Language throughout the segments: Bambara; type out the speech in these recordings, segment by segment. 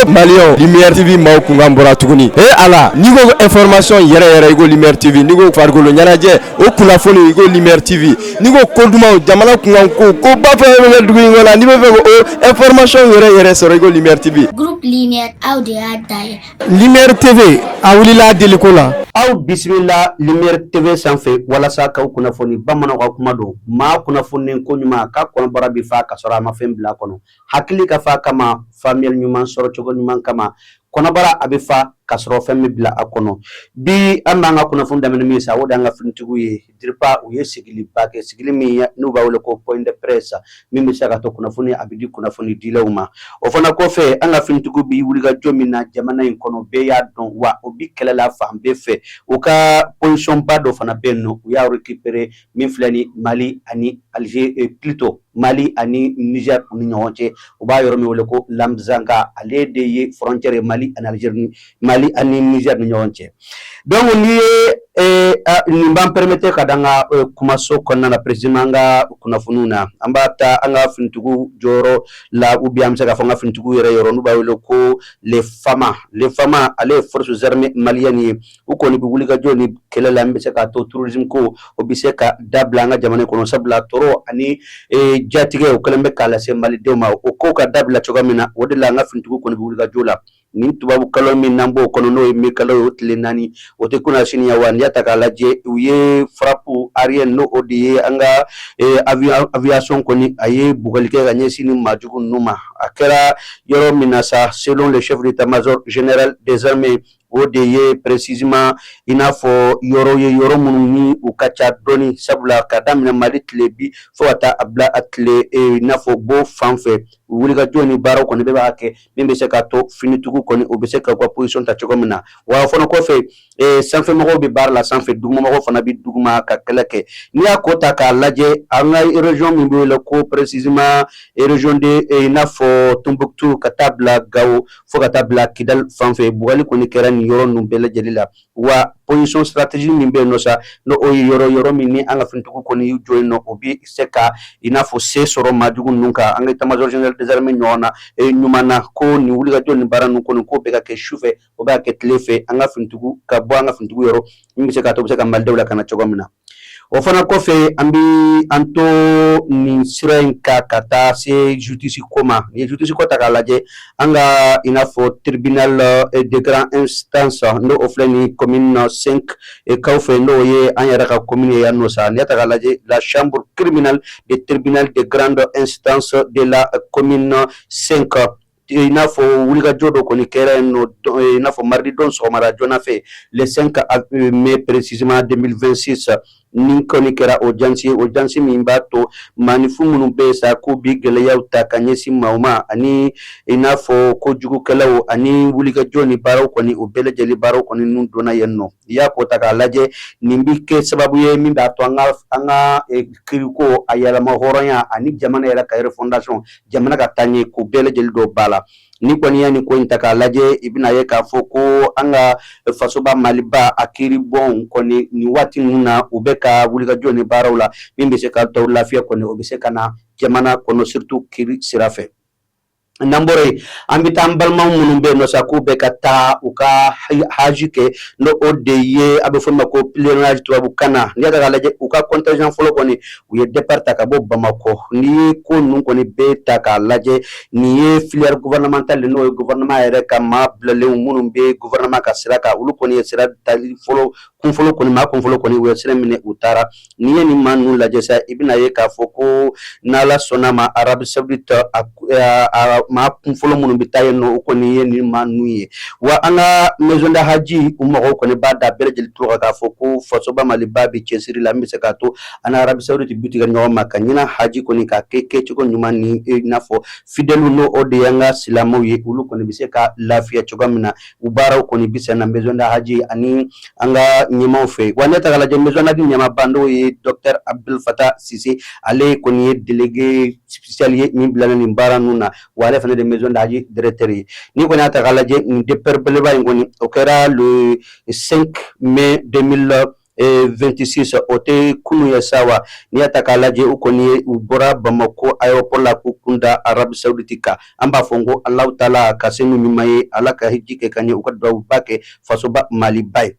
E Maliyɛnw, Lumière TV maaw kunkan bɔra tuguni. E Ala, n'i ko information yɛrɛ yɛrɛ, i ko Lumière TV. N'i ko farikolo ɲɛnajɛ, o kunnafoni, i ko Lumière TV. N'i ko ko dumanw, jamana kunkan ko, ko ba fɛn fɛn bɛ kɛ dugu in kɔnɔ, n'i bɛ fɛ ko information yɛrɛ yɛrɛ sɔrɔ, i ko Lumière TV. Groupe Lumière, aw de y'a da ye. Lumière TV, a wulila deliko la. Aw bisimila Lumière TV sanfɛ walasa k'aw kunnafoni. Bamananw ka kuma don, maa kunnafoni ko ɲuman k'a kɔnɔbara bi fa ka sɔrɔ a ma fɛn bila a kɔnɔ. Hakili ka fa kama, faamuyali ɲuman sɔrɔ cogo ɲuman kama, kɔnɔbara a bɛ fa ka sɔrɔ fɛn bɛ bila a kɔnɔ. Bi an b'an ka kunnafoni daminɛ min sa, o de y'an ka finitigiw ye. DIRPA, u ye sigiliba kɛ, sigili min n'u b'a wele ko point de presse, min bɛ se ka to kunnafoni a bɛ di kunnafoni dilaw ma. O fana kɔfɛ, an ka finitigiw bɛ wulikajɔ min na jamana in kɔnɔ, bɛɛ y'a dɔn wa o bi kɛlɛ la fan bɛɛ fɛ. U ka position ba dɔ fana bɛ yen nɔ, u y'a récupérer, min filɛ ni Mali ani Alger, plutôt Mali ani Niger u ni ɲɔgɔn cɛ. U b'a yɔrɔ min wele ko Lamzanga, ale de ye frontière ye Mali ani Algérie, Mali ani Niger ni ɲɔgɔn cɛ. Donc n'i ye nin b'an permettre ka da an ka kumaso kɔnɔna na, précisément an ka kunnafoniw na, an b'a ta an ka finitigiw jɔyɔrɔ la, ou bien an bɛ se k'a fɔ an ka finitigiw yɛrɛ yɔrɔ, n'u b'a wele ko les FAMA. Les FAMA, ale ye Forces armées maliennes ye. U kɔni bɛ wulikajɔ ni kɛlɛ la min bɛ se k'a to terrorisme ko o bɛ se ka dabila an ka jamana kɔnɔ, sabula tɔɔrɔ ani jatigɛ o kɛlen bɛ k'a lase malidenw ma. O ko ka dabila cogoya min na, o de la an ka finitigiw kɔni bɛ wulikajɔ la. Nin tubabu kalo min n'an b'o kɔnɔ, n'o ye mai kalo ye, o tile 4, o tɛ kunna sini ya. Wa n'i y'a ta k'a lajɛ, u ye frappe aérienne, n'o o de ye an ka aviation kɔni, a ye bugɔli kɛ ka ɲɛsin ni maajugu ninnu ma. A kɛra yɔrɔ min na sa, selon le chef d'état-major général des armées, o de ye précisément i n'a fɔ yɔrɔ ye, yɔrɔ minnu ni u ka ca dɔɔni, sabula ka daminɛ Mali tile bi fo ka taa a bila a tile i n'a fɔ bo fan fɛ, wulikajɔ ni baaraw kɔni bɛɛ b'a kɛ min bɛ se k'a to finitigiw kɔni o bɛ se ka u ka position ta cogo min na. Wa o fana kɔfɛ, sanfɛmɔgɔw bɛ baara la sanfɛ, dugumamɔgɔw fana bɛ duguma ka kɛlɛ kɛ. N'i y'a ko ta k'a lajɛ, an ka région min bɛ wele ko précisément région de i n'a fɔ Tombouctou ka taa bila Gao fo ka taa bila Kidal fan fɛ, bugɔli kɔni kɛra nin yɔrɔ ninnu bɛɛ lajɛlen la. Wa position stratégie min bɛ yen nɔ sa, n'o o ye yɔrɔ min ni an ka finitigiw kɔni y'u jɔ yen nɔ, o bɛ se ka i n'a fɔ se sɔrɔ maajugu ninnu kan. An ka état-major général des armées ɲɔgɔn na ɲuman na ko nin wulikajɔ ni baara ninnu kɔni, k'o bɛ ka kɛ su fɛ, o bɛ ka kɛ tile fɛ, an ka finitigiw ka bɔ an ka finitigiw yɔrɔ min bɛ se k'a to u bɛ se ka malidenw lakana cogo min na. O fana kɔfɛ, an bɛ an to nin sira in kan ka taa se justice ko ma. N'i ye justice ko ta k'a lajɛ, an ka i n'a fɔ tribunal de grande instance, n'o o filɛ ni commune 5 kaw fɛ, n'o ye an yɛrɛ ka commune ye yan nɔ sa. N'i y'a ta k'a lajɛ, la chambre criminelle de tribunal de grande instance de la commune 5, i n'a fɔ wulikajɔ dɔ kɔni kɛra yen nɔ, i n'a fɔ mardi don sɔgɔmada joona fɛ, le 5 mai précisément 2026. Nin kɔni kɛra audience ye, audience min b'a to maaninfin minnu bɛ yen sa, k'u bi gɛlɛyaw ta ka ɲɛsin maaw ma, ani i n'a fɔ kojugukɛlaw ani wulikajɔ ni baaraw kɔni, o bɛɛ lajɛlen baaraw kɔni ninnu donna yen nɔ. N'i y'a ko ta k'a lajɛ, nin bi kɛ sababu ye min b'a to an ka kiriko a yɛlɛma hɔrɔnya ani jamana yɛrɛ ka refondation, jamana ka taa ɲɛ, k'o bɛɛ lajɛlen dɔ ba la. Ni kɔni ye nin ko in ta k'a lajɛ, i bɛna ye k'a fɔ ko an ka fasoba Maliba a kiiribɔnw kɔni, nin waati ninnu na, u bɛ ka wulikajɔ ni baaraw la min bɛ se ka to lafiya kɔni o bɛ se ka na jamana kɔnɔ, surtout kiiri sira fɛ. N'an bɔra yen, an bɛ taa an balimaw minnu bɛ yen nɔ sa, k'u bɛ ka taa u ka haji kɛ, n'o o de ye a bɛ fɔ o ma ko pèlerinage tubabukan na. N'i y'a ta k'a lajɛ, u ka contingent fɔlɔ kɔni, u ye départ ta ka bɔ Bamakɔ. N'i ye ko ninnu kɔni bɛɛ ta k'a lajɛ, nin ye filière gouvernementale, n'o ye gouvernement yɛrɛ ka maa bilalenw minnu bɛ gouvernement ka sira kan, olu kɔni ye sira tali fɔlɔ kunfɔlɔ kɔni, maa kunfɔlɔ kɔni, u ye sira minɛ, u taara. N'i ye nin maa ninnu lajɛ sa, i bɛna ye k'a fɔ ko n'Ala sɔnna ma, Arabie Saoudite a maa kunfɔlɔ minnu bɛ taa yen nɔ, o kɔni ye nin maa ninnu ye. Wa an ka maison de haji, u mɔgɔw kɔni b'a da bɛɛ lajɛlen tulo kan k'a fɔ ko fasoba Maliba bɛ cɛsiri la min bɛ se k'a to an Arabie Saoudite bi tigɛ ɲɔgɔn ma ka ɲinan haji kɔni ka kɛ kɛcogo ɲuman ni i n'a fɔ fidèles, n'o o de y'an ka silamɛw ye, olu kɔni bɛ se ka lafiya cogoya min na. U baaraw kɔni bɛ sen na maison de haji ani an ka ɲɛmaaw fɛ. Wa ne ta k'a lajɛ, maison de haji ɲɛmaaba, n'o ye docteur Abdel Fattah Sise, ale kɔni ye délégué spécial ye min bilala nin baara ninnu na, wa ale fana de maison de haji directeur ye. N'i kɔni y'a ta k'a lajɛ, nin départ belebeleba in kɔni, o kɛra le 5 mai 2000. 26, o tɛ kunun ye sa wa. N'i y'a ta k'a lajɛ, u kɔni ye u bɔra Bamakɔ aéroport la k'u kunda Arabie Saoudite kan. An b'a fɔ ko Alahu taala ka se n'u ɲuman ye, Ala ka hiji kɛ ka ɲɛ, u ka duwawuba kɛ fasoba Maliba ye.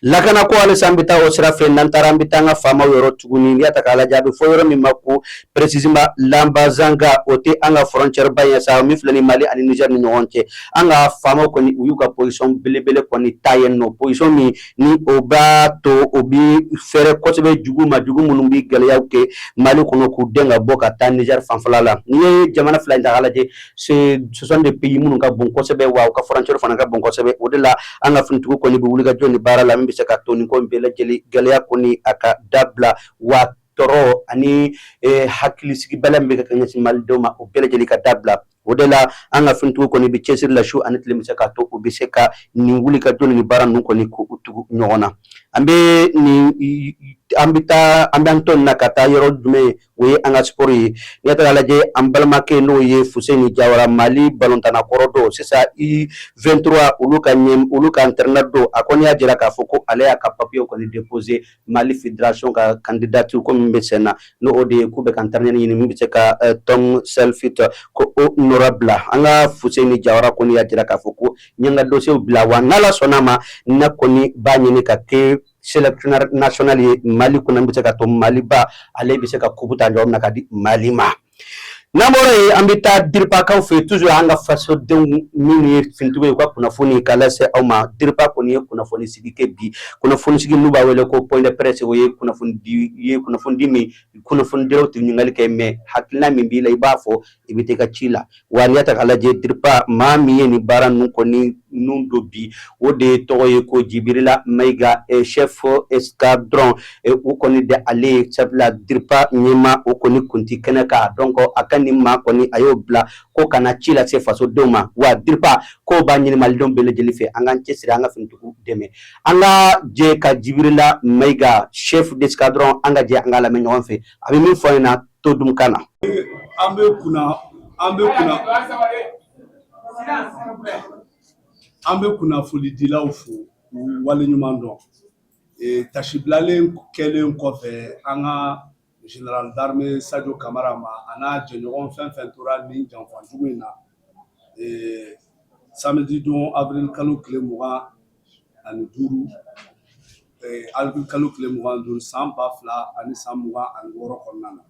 Lakana ko halisa an bɛ taa o sira fɛ. N'an taara, an bɛ taa an ka faamaw yɔrɔ tuguni. N'i y'a ta k'a lajɛ, a bɛ fɔ yɔrɔ min ma ko précisément Lambazanga, o tɛ an ka frontière ba ye sa, min filɛ ni Mali ani Niger ni ɲɔgɔn cɛ. An ka faamaw kɔni, u y'u ka position belebele kɔni ta yen nɔ, position min ni o b'a to o bi fɛrɛ kosɛbɛ jugu ma, jugu minnu bɛ gɛlɛyaw kɛ Mali kɔnɔ, k'u den ka bɔ ka taa Niger fanfɛla la. N'i ye jamana fila in ta k'a lajɛ, ce sont des pays minnu ka bon kosɛbɛ, wa u ka frontière fana ka bon kosɛbɛ. O de la an ka finitigiw kɔni bɛ wuli ka jɔ ni baara la min bɛ se ka to nin ko in bɛɛ lajɛlen gɛlɛya kɔni a ka dabila, wa tɔɔrɔ ani hakilisigibaliya min bɛ ka ɲɛsin malidenw ma, o bɛɛ lajɛlen ka dabila. O de la an ka finitigiw kɔni bɛ cɛsiri la su ani tile bɛ se ka to u bɛ se ka nin wuli ka jɔ ni baara ninnu kɔni k'u tugu ɲɔgɔn na. An bɛ nin, an bɛ taa, an bɛ an to nin na ka taa yɔrɔ jumɛn ye? O ye an ka sport ye. N'i y'a ta k'a lajɛ, an balimakɛ n'o ye Fuseni Jawara, Mali balontanna kɔrɔ don, sisan U23 olu ka ɲɛ, olu ka entraîneur don, a kɔni y'a jira k'a fɔ ko ale y'a ka papier kɔni déposé Mali fédération ka candidature ko min bɛ sen na, n'o o de ye k'u bɛ ka entraîneur ɲini min bɛ se ka Tom Saintfiet ko o nɔrɔ bila. An ka Fuseni Jawara kɔni y'a jira k'a fɔ ko n ye n ka dossier bila, wa n'Ala sɔnna a ma, ne kɔni b'a ɲini ka kɛ sélectionneur national ye Mali kɔnɔ, bɛ se ka to Maliba ale bɛ se ka coupe ta cogo min na ka di Mali ma. N'an bɔra yen, an bɛ taa Diripakaw fɛ toujours. An ka fasodenw minnu ye finitigiw ye, u ka kunnafoni k'a lase aw ma. Diripa kɔni ye kunnafoni sigi kɛ bi, kunnafoni sigi n'u b'a wele ko point de presse. O ye kunnafoni di ye, kunnafoni di min kunnafonidilaw tɛ ɲininkali kɛ, mais hakilina min b'i la, i b'a fɔ, i bɛ taa i ka ci la. Wa n'i y'a ta k'a lajɛ, Diripa maa min ye nin baara ninnu kɔni ninnu don bi, o de ye tɔgɔ ye ko Jibirila Mayiga, chef escadron. U kɔni de ale ye, sabula Diripa ɲɛmaa o kɔni kun ti kɛnɛ kan. Donc a ka nin maa kɔni, a y'o bila ko kana ci lase fasodenw ma. Wa Diripa ko b'a ɲini malidenw bɛɛ lajɛlen fɛ, an k'an cɛsiri, an ka finitigiw dɛmɛ. An ka jɛ ka Jibirila Mayiga, chef d'escadron, an ka jɛ an ka lamɛn ɲɔgɔn fɛ, a bɛ min fɔ an ɲɛna to dun kan na. An bɛ kunnafonidilaw fo k'u waleɲuman dɔn. Tasibilalen kɛlen kɔfɛ an ka général d'armée Sadio Kamara ma, a n'a jɛɲɔgɔn fɛn fɛn tora nin janfa jugu in na samedi don, avril kalo tile 25, avril kalo tile 25, san 2026 kɔnɔna na,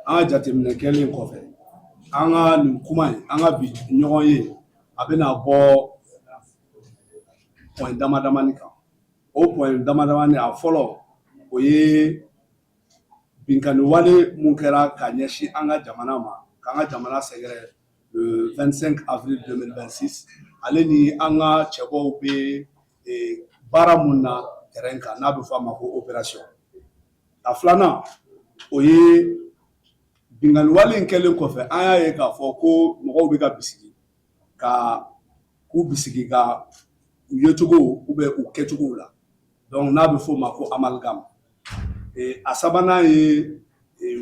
an ka jateminɛ kɛlen kɔfɛ, an ka nin kuma in, an ka bi ɲɔgɔn ye, a bɛna bɔ point dama damani kan. O point dama damani, a fɔlɔ, o ye binkanni wale mun kɛra ka ɲɛsin an ka jamana ma, k'an ka jamana sɛgɛrɛ le 25 avril 2026, ale ni an ka cɛbɔw bɛ baara mun na terrain kan, n'a bɛ fɔ a ma ko opération. A filanan, o ye binkanni wale in kɛlen kɔfɛ, an y'a ye k'a fɔ ko mɔgɔw bɛ ka bisigi ka k'u bisigi ka u yecogo u bɛ u kɛcogow la, donc n'a bɛ f'o ma ko amalgame. A sabanan ye,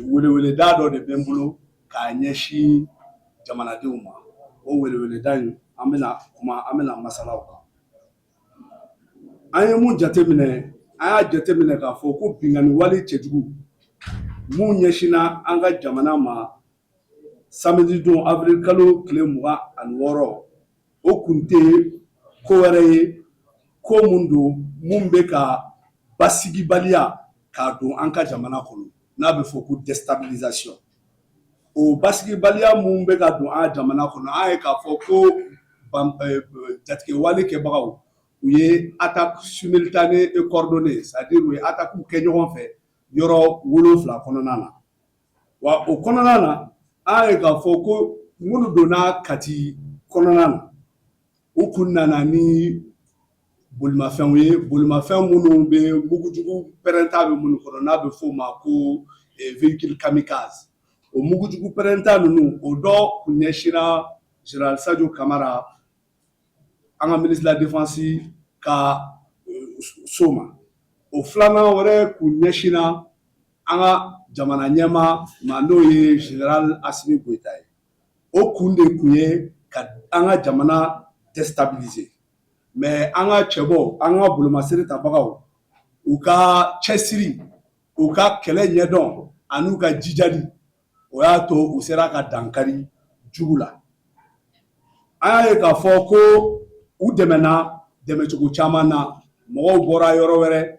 weleweleda dɔ de bɛ n bolo k'a ɲɛsin jamanadenw ma. O weleweleda in, an bɛna kuma, an bɛna masala o kan. An ye mun jateminɛ? An y'a jateminɛ k'a fɔ ko binkanni wale cɛjugu mun ɲɛsinna an ka jamana ma samedi don, avril kalo tile 26, o kun tɛ ko wɛrɛ ye, ko mun don mun bɛ ka basigibaliya k'a don an ka jamana kɔnɔ, n'a bɛ fɔ ko déstabilisation. O basigibaliya mun bɛ ka don an ka jamana kɔnɔ, an ye k'a fɔ ko jatigɛwale kɛbagaw, u ye attaque simultanée et coordonnée, c'est à dire u ye attaque kɛ ɲɔgɔn fɛ yɔrɔ wolonfila kɔnɔna na. Wa o kɔnɔna na, an ye k'a fɔ ko minnu donna Kati kɔnɔna na, u kun nana ni bolimafɛnw ye, bolimafɛn minnu bɛ mugujugu pɛrɛnta bɛ minnu kɔnɔ, n'a bɛ f'o ma ko véhicule kamikaze. O mugujugu pɛrɛnta ninnu, o dɔ kun ɲɛsinna général Sadio Kamara, an ka ministre de la défense ka so ma. O filanan wɛrɛ kun ɲɛsinna an ka jamana ɲɛmaa ma, n'o ye général Assimi Goïta ye. O kun de kun ye ka an ka jamana déstabiliser. Mais an ka cɛbɔw, an ka bolomasiri tabagaw, U ka cɛsiri, u ka kɛlɛ ɲɛdɔn an'u ka jijali, o y'a to u sera ka dankari jugu la. An y'a ye k'a fɔ ko u dɛmɛna dɛmɛcogo caman na, mɔgɔw bɔra yɔrɔ wɛrɛ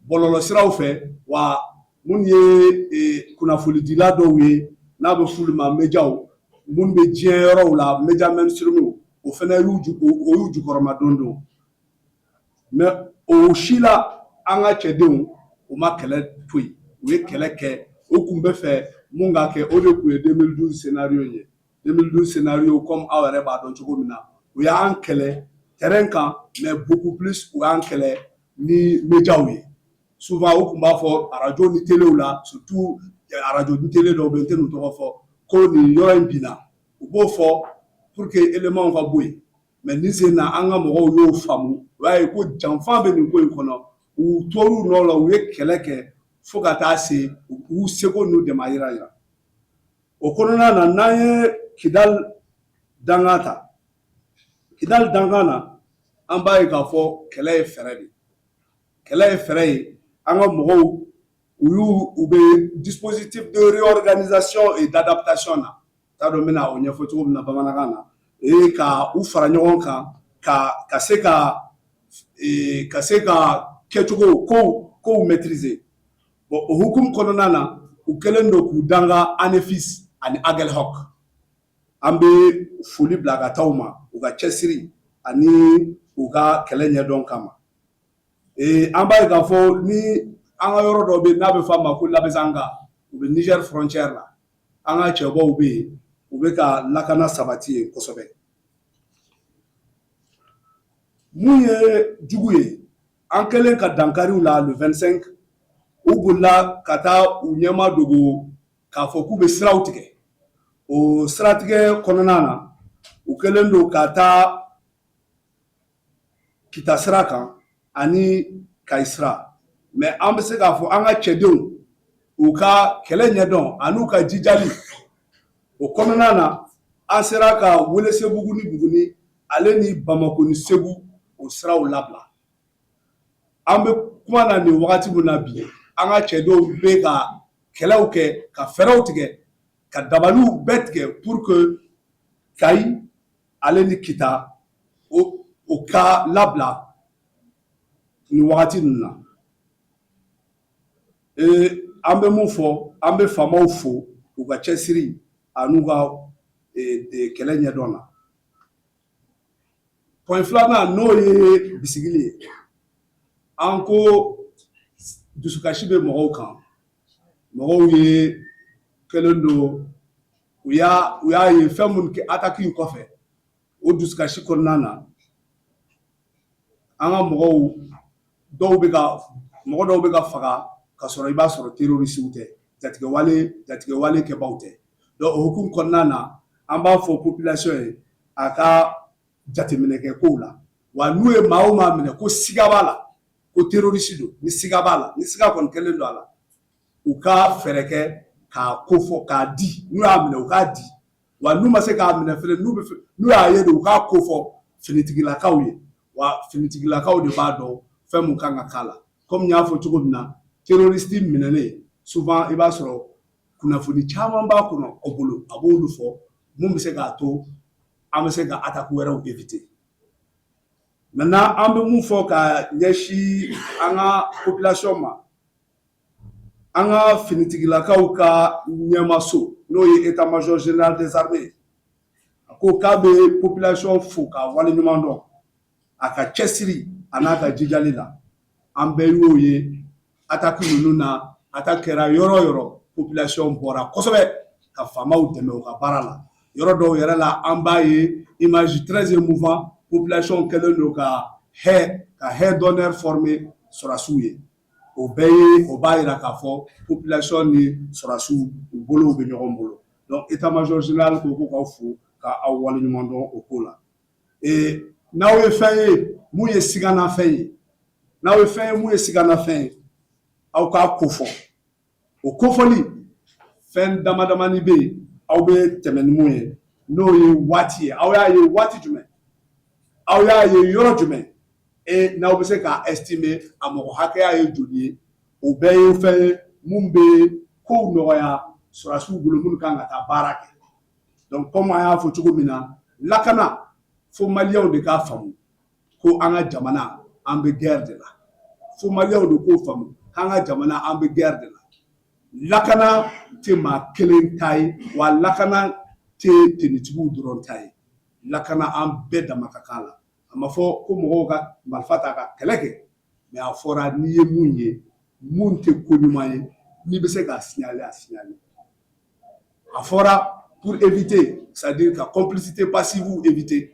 bɔlɔlɔsiraw fɛ, wa minnu ye kunnafonidila dɔw ye n'a bɛ f'olu ma médiaw, minnu bɛ diɲɛ yɔrɔw la, média mainstream, o fana y'u o y'u jukɔrɔma don don. Mais o si la, an ka cɛdenw, u ma kɛlɛ to yen, u ye kɛlɛ kɛ. U kun bɛ fɛ mun ka kɛ, o de tun ye 2012 scénario ye. 2012 scénario, comme aw yɛrɛ b'a dɔn cogo min na, u y'an kɛlɛ terrain kan, mais beaucoup plus u y'an kɛlɛ ni médiaw ye. Souvent u tun b'a fɔ arajo ni telew la, surtout arajo ni télé dɔw bɛ yen, n tɛ n'u tɔgɔ fɔ, ko nin yɔrɔ in binna. U b'o fɔ pour que éléments ka bɔ yen. Mais nin sen na, an ka mɔgɔw y'o faamu, u y'a ye ko janfa bɛ nin ko in kɔnɔ. U tor'u nɔ la, u ye kɛlɛ kɛ fo ka taa se u k'u seko n'u dɛmɛ yira. O kɔnɔna na, n'an ye Kidali dankan ta, Kidali dankan na, an b'a ye k'a fɔ kɛlɛ ye fɛɛrɛ de ye, kɛlɛ ye fɛɛrɛ ye. An ka mɔgɔw, u y'u u bɛ dispositif de réorganisation et d'adaptation na, t'a dɔn n bɛna o ɲɛfɔ cogo min na bamanankan na, ee ka u fara ɲɔgɔn kan ka se ka kɛcogo kow maîtriser. Bon, o hukumu kɔnɔna na, u kɛlen don k'u danga Anefis ani Aguelhok. An bɛ foli bila ka taa u ma u ka cɛsiri ani u ka kɛlɛ ɲɛdɔn kama. An b'a ye k'a fɔ ni an ka yɔrɔ dɔ bɛ yen n'a bɛ fɔ a ma ko Labezanga, u bɛ Niger frontière la, an ka cɛbaw bɛ yen, u bɛ ka lakana sabati yen kosɛbɛ. Mun ye jugu ye, an kɛlen ka dankariw la le 25, u bolila ka taa u ɲɛma dogo k'a fɔ k'u bɛ siraw tigɛ. O siratigɛ kɔnɔna na, u kɛlen don ka taa Kita sira kan ani Kayi sira. Mais an bɛ se k'a fɔ an ka cɛdenw, u ka kɛlɛ ɲɛdɔn an'u ka jijali o kɔnɔna na, an sera ka Welesebugu ni Buguni ale ni Bamako ni Segu, o siraw labila. An bɛ kuma na nin wagati min na bi, an ka cɛdenw bɛ ka kɛlɛw kɛ, ka fɛɛrɛw tigɛ, ka dabaliw bɛɛ tigɛ pour que Kayi ale ni Kita, o ka labila nin wagati ninnu na. An bɛ mun fɔ? An bɛ faamaw fo u ka cɛsiri an'u ka kɛlɛ ɲɛdɔn na. Point filanan, n'o ye bisigili ye, an ko dusukasi bɛ mɔgɔw kan. Mɔgɔw ye kɛlen don, u y'a ye fɛn minnu kɛ attaque in kɔfɛ, o dusukasi kɔnɔna na, an ka mɔgɔw dɔw bɛ ka, mɔgɔ dɔw bɛ ka faga ka sɔrɔ i b'a sɔrɔ terroristew tɛ, jatigɛwale kɛbaw tɛ. Donc o hukumu kɔnɔna na, an b'a fɔ population ye a ka jateminɛ kɛ kow la. Wa n'u ye maa o maa minɛ ko siga b'a la ko terroriste don, ni siga b'a la, ni siga kɔni kɛlen don a la, u ka fɛɛrɛ kɛ k'a ko fɔ k'a di. N'u y'a minɛ, u k'a di. Wa n'u ma se k'a minɛ fɛnɛ, n'u bɛ fɛ, n'u y'a ye de, u k'a ko fɔ finitigilakaw ye. Wa finitigilakaw de b'a dɔn fɛn mun kan ka k'a la. Komi n y'a fɔ cogo min na, terroriste minɛnen, souvent i b'a sɔrɔ kunnafoni caman b'a kɔnɔ o bolo, a b'olu fɔ mun bɛ se k'a to an bɛ se ka attaque wɛrɛw éviter. Maintenant, an bɛ mun fɔ ka ɲɛsin an ka population ma? An ka finitigilakaw ka ɲɛmaso, n'o ye état major général des armées, a ko k'a bɛ population fo k'a waleɲuman dɔn a ka cɛsiri a n'a ka jijali la. An bɛɛ y'o ye attaque ninnu na, attaque kɛra yɔrɔ o yɔrɔ, population bɔra kosɛbɛ ka faamaw dɛmɛ u ka baara la. Yɔrɔ dɔw yɛrɛ la, an b'a ye, image très émouvant, population kɛlen don ka haie d'honneur former sɔrɔdasiw ye. O bɛɛ ye, o b'a yira k'a fɔ population ni sɔrɔdasiw, u bolow bɛ ɲɔgɔn bolo. Donc état major général ko k'aw fo ka aw waleɲuman dɔn o ko la. N'aw ye fɛn ye mun ye siganafɛn ye, n'aw ye fɛn ye mun ye siganafɛn ye, aw k'a ko fɔ. O kofɔli fɛn dama damani bɛ yen aw bɛ tɛmɛ ni mun ye, n'o ye waati ye, aw y'a ye waati jumɛn, aw y'a ye yɔrɔ jumɛn. Et n'aw bɛ se k'a estimer a mɔgɔ hakɛya ye joli ye, o bɛɛ ye fɛn ye mun bɛ kow nɔgɔya sɔrɔdasiw bolo minnu kan ka taa baara kɛ. Donc comme an y'a fɔ cogo min na, lakana fo maliyɛnw de k'a faamu ko an ka jamana, an bɛ guerre de la. Fo maliyɛnw de k'o faamu k'an ka jamana, an bɛ guerre de la. Lakana tɛ maa kelen ta ye, wa lakana tɛ tenitigiw dɔrɔn ta ye. Lakana, an bɛɛ dama ka kan la. A ma fɔ ko mɔgɔw ka marifa ta ka kɛlɛ kɛ, mais a fɔra n'i ye mun ye mun tɛ ko ɲuman ye, n'i bɛ se k'a signaler, a signaler. A fɔra pour éviter, c'est-à-dire ka complicité passive éviter,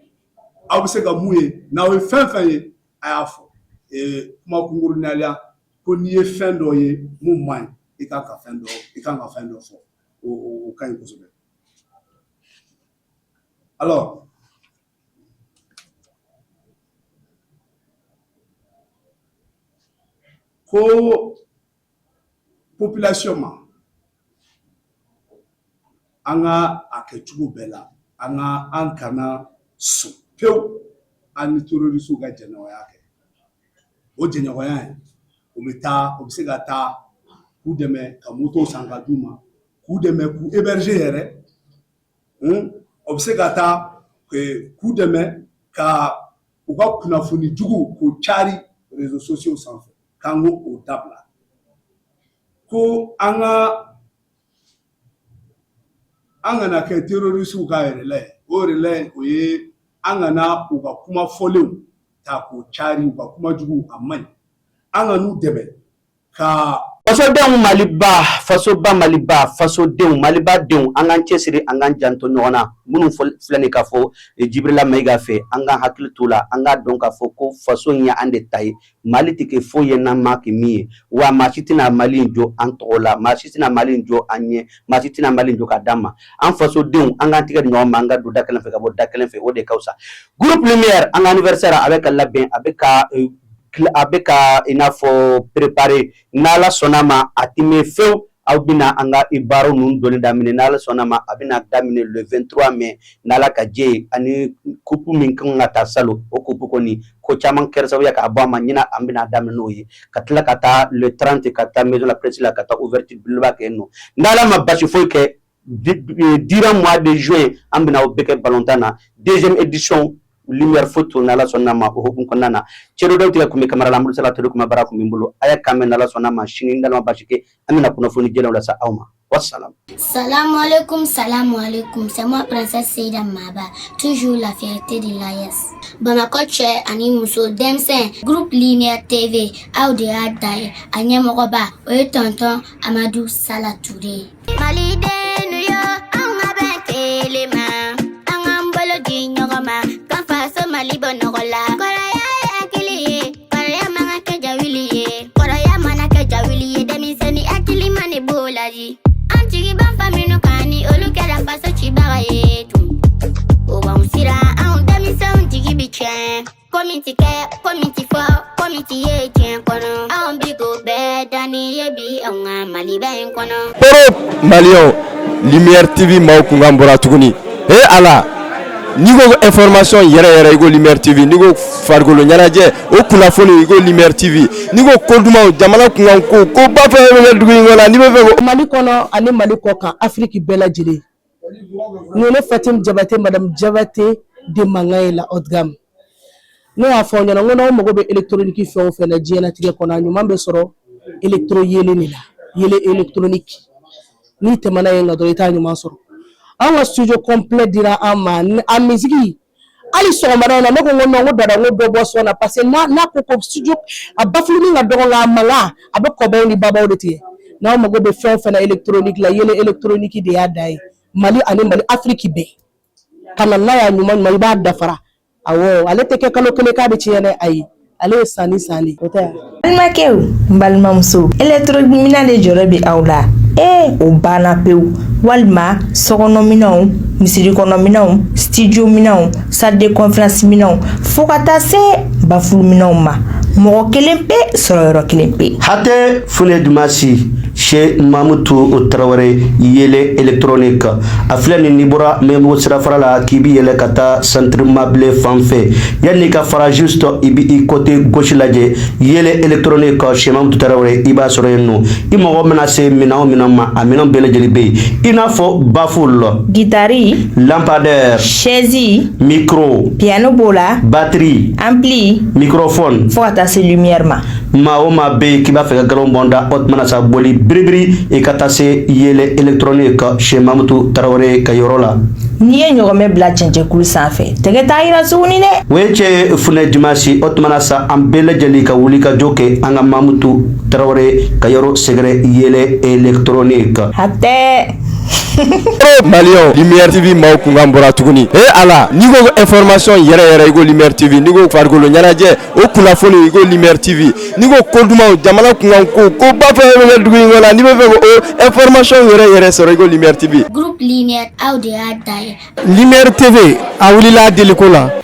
aw bɛ se ka mun ye, n'aw ye fɛn fɛn ye, a y'a fɔ. Kuma kunkurunya la, ko n'i ye fɛn dɔ ye mun man ɲi, i kan ka fɛn dɔ fɔ, o ka ɲi kosɛbɛ. Alors ko population ma, an ka a kɛ cogo bɛɛ la, an kana sɔn pewu an ni terroriste ka jɛɲɔgɔnya kɛ. O jɛɲɔgɔnya in, o bɛ se ka taa k'u dɛmɛ ka moto san ka d'u ma, k'u dɛmɛ k'u héberger yɛrɛ. O bɛ se ka taa k'u dɛmɛ ka u ka kunnafoni jugu k'o cari réseaux sociaux sanfɛ, k'an k'o dabila. Ko an kana kɛ terroriste ka relais. O relais, o ye an kana u ka kuma fɔlenw ta k'o cari, u ka kuma jugu, a man ɲi. An ka n'u dɛmɛ ka Fasodenw, Maliba, fasoba, Maliba, fasodenw, Maliba denw, an k'an cɛsiri, an k'an janto ɲɔgɔn na. Minnu filɛ nin k'a fɔ Jibirila Mayiga fɛ, an k'an hakili t'o la. An k'a dɔn k'a fɔ ko faso in ye an de ta ye. Mali tɛ kɛ foyi ye n'an ma kɛ min ye. Wa maa si tɛna Mali in jɔ an tɔgɔ la, maa si tɛna Mali in jɔ an ɲɛ, maa si tɛna Mali in jɔ ka d'an ma. An fasodenw, an k'an tigɛ di ɲɔgɔn ma, an ka don da kelen fɛ ka bɔ da kelen fɛ, o de ka fisa. Groupe Lumière, an ka anniversaire a bɛ ka labɛn, a bɛ ka i n'a fɔ préparer. N'Ala sɔnna ma, a tɛ mɛn fewu, aw bɛna an ka baaraw ninnu donni daminɛ. N'Ala sɔnna ma, a bɛna daminɛ le 23 mai, n'Ala ka jɛ ye. Ani coupe min kan ka taa salon, o coupe kɔni, ko caman kɛra sababu ye k'a bɔ a ma. Ɲinan, an bɛna daminɛ n'o ye, ka tila ka taa le 30, ka taa maison la presse la, ka taa ouverture belebeleba kɛ yen nɔ. N'Ala ma basi foyi kɛ, durant mois de juin, an bɛna o bɛɛ kɛ balontan na, deuxième édition Lumière Foot, n'Ala sɔnna ma. O hukumu kɔnɔna na, Cɛdɔ dɔw tigɛ kun bɛ kamara la, Amadu Sala Ture kuma baara kun bɛ n bolo. A y'a kan mɛn, n'Ala sɔnna ma, sini, n'Ala ma basi kɛ, an bɛna kunnafoni jɛlenw lase aw ma. Wassalam. Salam alaikum, salam alaikum. C'est moi, Princesse Seida Maba, toujours la fierté de l'AES. Bamakɔ cɛ ani muso, denmisɛn, Groupe Lumière TV, aw de y'a da ye. A ɲɛmɔgɔba, o ye tonton Amadou Sala Touré ye. Malidenw yo, an ka bɛn kelen ma, an k'an bolo di ɲɔgɔn ma, ka faso Mali bɔ nɔgɔ la. Kɔrɔya ye hakili ye, kɔrɔya man ka kɛ jawuli ye. Kɔrɔya mana kɛ jawuli ye, denmisɛnnin hakili ma ne b'o la di. An jigi b'an fa minnu kan, ni olu kɛra faso cibaga ye tun. O b'anw siran, anw denmisɛnw jigi bi tiɲɛ. Ko min ti kɛ, ko min ti fɔ, ko min ti ye diɲɛ kɔnɔ. Anw bi k'o bɛɛ danni ye bi anw ka Maliba in kɔnɔ. Poro maliyɛnw, Lumière TV maaw kunkan bɔra tuguni. He ala, n'i ko information yɛrɛ yɛrɛ, i ko Lumière TV. N'i ko farikolo ɲɛnajɛ, o kunnafoni, i ko Lumière TV. N'i ko ko dumanw, jamana kunkan ko, ko ba fɛn fɛn bɛ kɛ dugu in kɔnɔ, n'i bɛ fɛ ko Mali kɔnɔ ani Mali kɔ kan, Afiriki bɛɛ lajɛlen, nin ye ne Fatim Jabate, madame Jabate de mankan ye, la haute gamme. Ne y'a fɔ aw ɲɛna n ko n'aw mago bɛ électronique fɛn o fɛn na diɲɛlatigɛ kɔnɔ, a ɲuman bɛ sɔrɔ électro yelen de la, yelen électronique. N'i tɛmɛna yen nɔ dɔrɔn, i t'a ɲuman sɔrɔ. Anw ka studio complet dira an ma, a musique. Hali sɔgɔmada in na, ne ko n ko non, n ko dada, n ko dɔ bɔ son na, parce que n'a ko ko studio a bafuluni ka dɔgɔ, nka a mankan a bɛ kɔbaw ni babaw de tigɛ. N'aw mago bɛ fɛn o fɛn na électronique la, yelen électronique de y'a da ye. Mali ani Mali Afiriki bɛɛ ka na n'a y'a ɲuman ɲuman, i b'a dafara. Awɔ, ale tɛ kɛ kalo kelen k'a bɛ tiɲɛ dɛ, ayi, ale ye san ni san de, o tɛ yan. Balimakɛw, n balimamuso, électronique de jɔrɔ bɛ aw la. Ee, o banna pewu. Walima sokɔnɔminɛnw, misiri kɔnɔminɛnw, studio minɛnw, salle de conférence minɛnw, fo ka taa se bafulu minɛnw ma, mɔgɔ kelen pe sɔrɔ yɔrɔ kelen pe. Hatɛ fune dumasi. Chez Mamutu Tarawele, Yele électronique. A filɛ nin, n'i bɔra Mɛnbugu sirafara la k'i bi yɛlɛ ka taa centre Mabile fan fɛ, yanni ka fara, juste i bi i côté gauche lajɛ, Yele électronique chez Mamutu Tarawele, i b'a sɔrɔ yen nɔ. I mago mana se minɛn o minɛn ma, a minɛn bɛɛ lajɛlen bɛ yen, i n'a fɔ baffle, guitare, lampadaire, chaise, micro, piano b'o la, batterie, ampli, microphone, fo ka taa se lumière ma. Maa o maa bɛ yen k'i b'a fɛ ka galon bɔn da, o tuma na sa, boli biribiri i ka taa se Yele électronique chez Mamutu Tarawele ka yɔrɔ la. N'i ye ɲɔgɔmɛ bila cɛncɛnkulu sanfɛ, tɛgɛ t'a yira tuguni dɛ. O ye cɛ funɛ dimanche. O tuma na sa, an bɛɛ lajɛlen ka wuli ka jɔ kɛ an ka Mamutu Tarawele ka yɔrɔ sɛgɛrɛ, Yele électronique. A tɛ. Maliyɛnw, Lumière TV maaw kunkan bɔra tuguni. E ala, n'i ko information yɛrɛ yɛrɛ, i ko Lumière TV. N'i ko farikolo ɲɛnajɛ, o kunnafoni, i ko Lumière TV. N'i ko ko dumanw, jamana kunkan ko, koba fɛn fɛn bɛ kɛ dugu in kɔnɔ, n'i bɛ fɛ k'o information yɛrɛ yɛrɛ sɔrɔ, i ko Lumière TV. Groupe Lumière, aw de y'a dan ye. Lumière TV, a wulila deliko la.